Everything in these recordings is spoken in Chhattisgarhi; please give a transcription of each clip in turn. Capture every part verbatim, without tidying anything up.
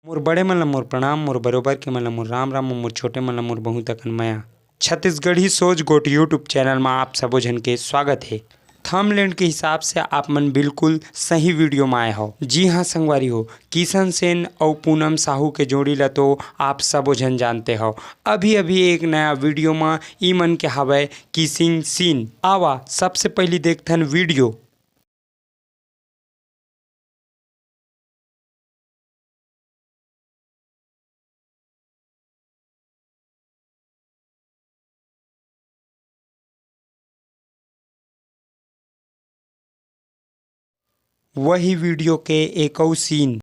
मोर बड़े मन ला मोर प्रणाम, मोर बरोबर के मन ला मोर राम राम, मोर छोटे मन ला मोर बहुत अकन मया। छत्तीसगढ़ी सोच गोठ YouTube चैनल मा आप सबो झन के स्वागत हे। थंबनेल के हिसाब से आप मन बिल्कुल सही वीडियो मा आए हव। जी हाँ संगवारी हो, किशन सेन अउ पूनम साहू के जोड़ी ला तो आप सबो झन जानते हव। अभी अभी एक नया वीडियो मा ई मन के हवय किसिंग सीन। आवा सबसे पहली देखथन वीडियो। वही वीडियो के एक अउ सीन।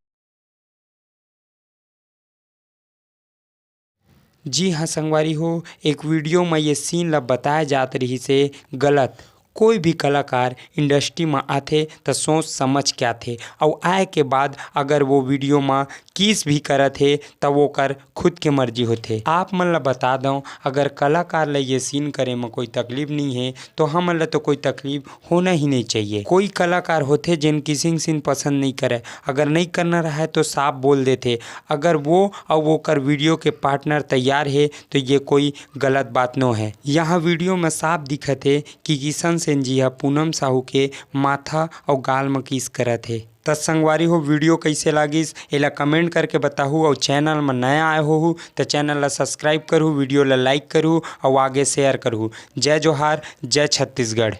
जी हाँ संगवारी हो, एक वीडियो म ये सीन ला बताया जात रहिस हे गलत। कोई भी कलाकार इंडस्ट्री म आथे त सोच समझ के आथे, अउ आए के बाद अगर वो वीडियो म किस भी करत हे त वो कर खुद के मर्जी होथे। आप मन ला बता दंव, अगर कलाकार ला ये सीन करे म कोई तकलीफ नहीं है तो हमन ला तो कोई तकलीफ होना ही नहीं चाहिए। कोई कलाकार होथे जेन किसिंग सीन पसंद नहीं करे, अगर नहीं करना रहे तो साफ बोल देथे। अगर वो अउ ओकर वीडियो के पार्टनर तैयार हे तो ये कोई गलत बात नो है। यहाँ वीडियो में साफ दिखत हे कि किशन सेन जी ह पूनम साहू के माथा अउ गाल में किस करत हे। त संगवारी हो, वीडियो कैसे लागिस एला कमेंट करके बताहू, अउ चैनल में नया आए होहू त चैनल ला सब्सक्राइब करहू, वीडियो ला लाइक करहू अउ आगे शेयर करहू। जय जोहार, जय छत्तीसगढ़।